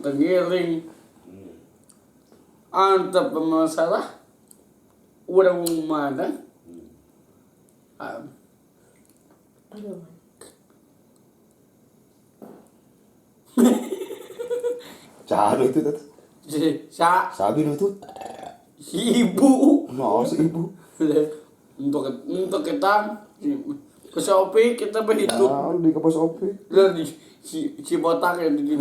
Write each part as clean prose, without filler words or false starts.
teu ngiring. Antep masalah urang mana? Aduh. Cari itu teh. Sa Sabi itu. Si ibu. No, si ibu. Untuk kita ke Shopee kita berhidup. Nah, di ke Shopee. Dan si botak yang di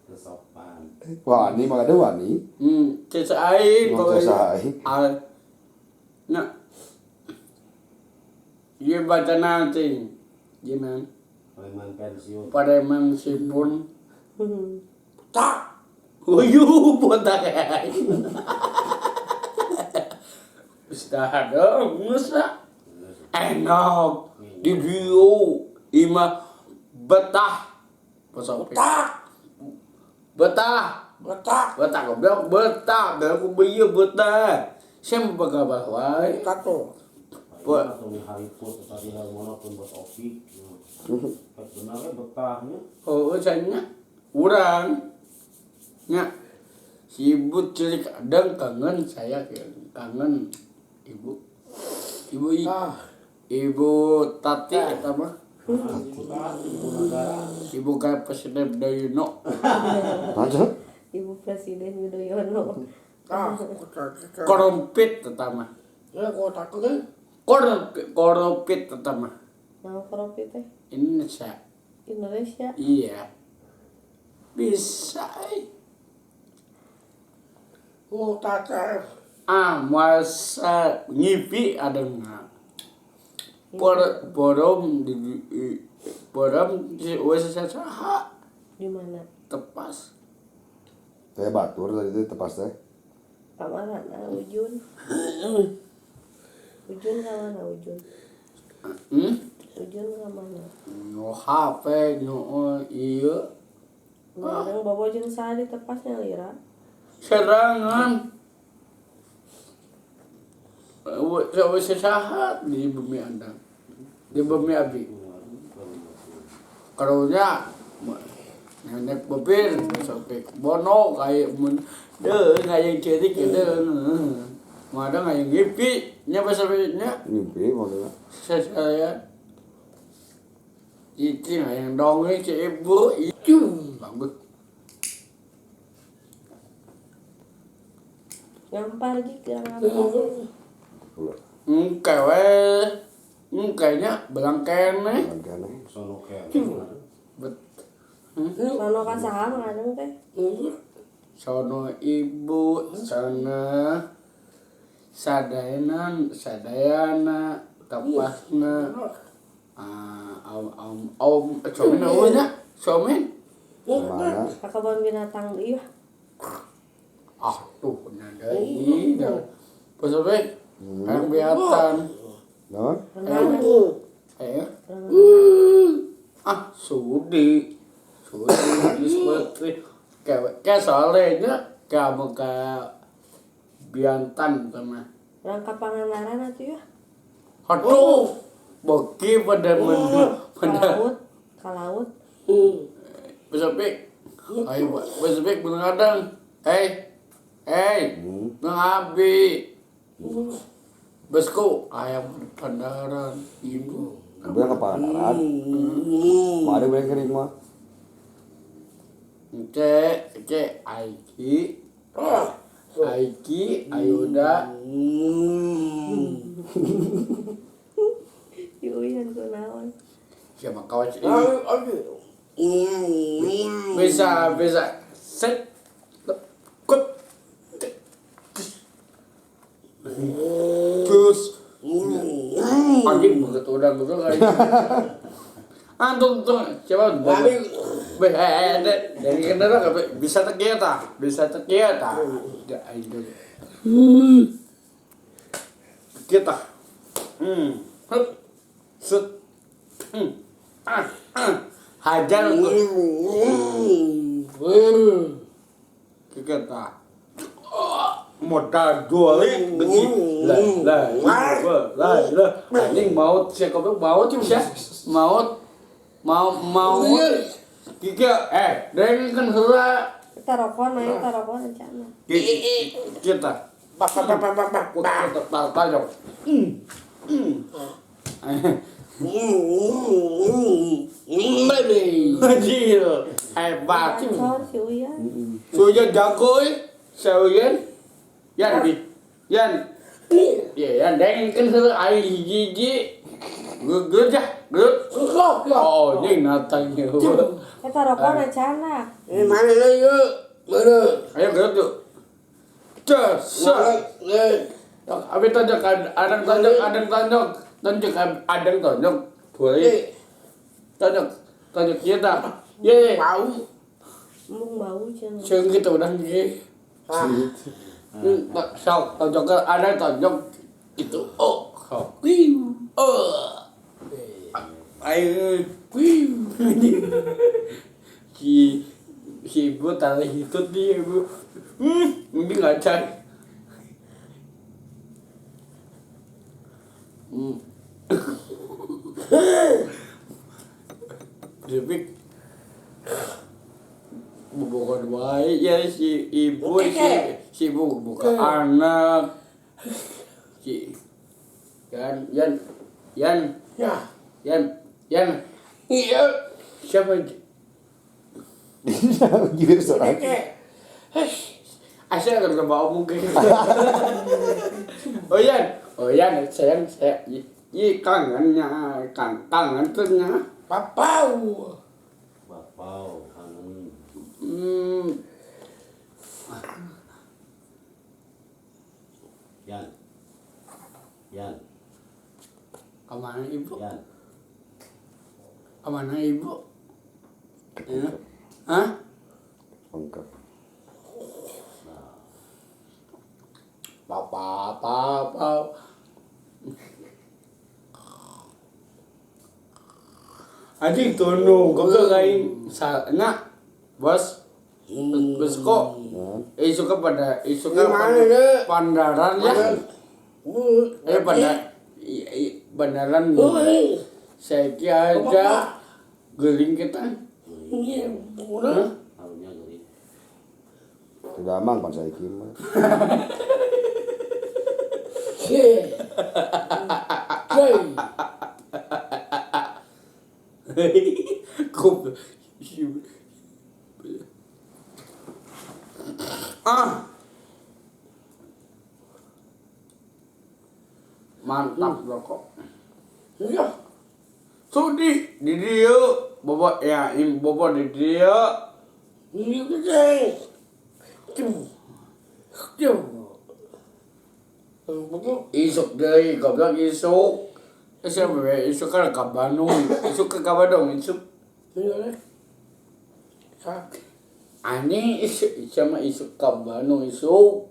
Kesopan. Wani, mah ada wani. Cesa aing. Cesa aing. Nah. Ieu baca nanti. Gimana? Preman pensiun. Preman sipun. Tak. Uyuh botak aing. Sudah dong, musa. Enak. Di bio ima betah. Betah. Betah. Betah. Betah goblok betah. Aku beuh betah. Saya mau kabar wae. Betah tuh. Buat hari pun tadi harmono pun buat opi. Benarnya betahnya. Oh, saya urang. Nya. Si ibu cilik kadang kangen saya kangen ibu. Ibu Ibu Tati eta mah. Ibu kayak Presiden Yudhoyono. Ibu Presiden Yudhoyono. Korompit eta mah. Ya kotak teh. Korompit eta mah. Nah, korompit teh. Indonesia. Indonesia. Iya. Bisa. Kotak. Ah, masa ngipi ada nggak? Borom di borom di wes saha. Di mana? Tepas. Teh batur tadi itu tepas teh. Kamana Ujun? Ujun kamana Ujun? Ujun kamana? No HP no iya. Nang bobo jeung saha di tepasnya lira? Serangan. Wes saha di bumi anda. Di bumi abi. Karunya nenek bebir sampai bono kayak mun deu ngayang ceurik deung. Mada ngayang ngipi nya basa nya. Ngimpi maksudnya. Saya itu ngayang dongeng si ibu itu bagus. Ngampar jik ngampar. Engke we. Engkenya belang kene. Belang kene. Sono kene. Bet. Sono ka saha ngadeng teh? Sono ibu, sono sadayana, sadayana, tapasna. Om om somen eueuh nya? Somen. Mana? Ka kebon binatang ieu. Ah tuh nya deui. Pasal yang kelihatan. Naon? Ah, sudi. Sudi seperti kayak soalnya kamu ke Biantan sama. Rangka Pangandaran atuh ya. Aduh, bagi pada pada ka laut. Besok ayo besok mengadang. Hey, hey, mengabi. Besku ayam Pangandaran ibu. Ibu yang ke Pangandaran. Mari beli kering mah. Cek cek Aiki, Aiki, Ayuda. Yuyan kunaon. Siapa kawan ini? Bisa bisa set. Kut. Terus anjing begitu udah gitu kali. Antum tuh coba dari kendara bisa tekieta, bisa tekieta. Ya itu. Kita. Hup. Set. Ah, ah. Hajar tuh. Kita. Modal dua gede lah lah lah lah anjing maut siapa maut ya maut mau mau Kiki, dari kan heula. Tarokon ayo tarokon rencana. Kita. Bak bak bak bak bak bak. Kita tonjok. Anjir, hebat. Gacor si Uyan. Suya jago eh. Saya Yan di. Yan. Ya, yan dengkeun heula aing hiji-hiji. Geus ya, geus. Kok ya. Oh, jeung natang ieu. Tarokon rencana. Ini mana lagi? Mana? Ayo geus tuh. Ces. Abi tonjok, adang tonjok, adang tonjok, tonjok, adang tonjok, boleh. Tonjok, tonjok kita. Ye, Bau. Embung bau cenah. Seung kita udah gini. Sok, tonjok ada tonjok gitu. Oh, sok. Oh. Ayo, si si ibu taruh itu dia ibu. Ini nggak cari. Tapi bukan baik ya si ibu si ibu bukan anak si Yan Yan Yan Ya. Yan Yan Iya. siapa Gitu seorang. Asal kalau bawa mungkin. Oh Yan, oh Yan, sayang saya, i kangennya, kangen tuh nya. Papau. Bapau kangen. Yan. Yan. Kemana ibu? Yan. Kemana ibu? Ya. Hah? Lengkap. Papa, papa. Anjing tunu, goblok aing nak bos. Bos kok isu kepada isu ke pandaran ya. Pada bandaran saya kira aja geling kita. Iya, udah. Harunya geling. Tidak amang pan saya kira. Ah. Mantap rokok. Iya. Sudi di dia bobo ya im bobo di dia. Ini gede. Isuk deui goblok isuk. Siapa we isuk kan ka Bandung, isuk ke Bandung isuk. Anjing isuk sama isuk ka Bandung isuk.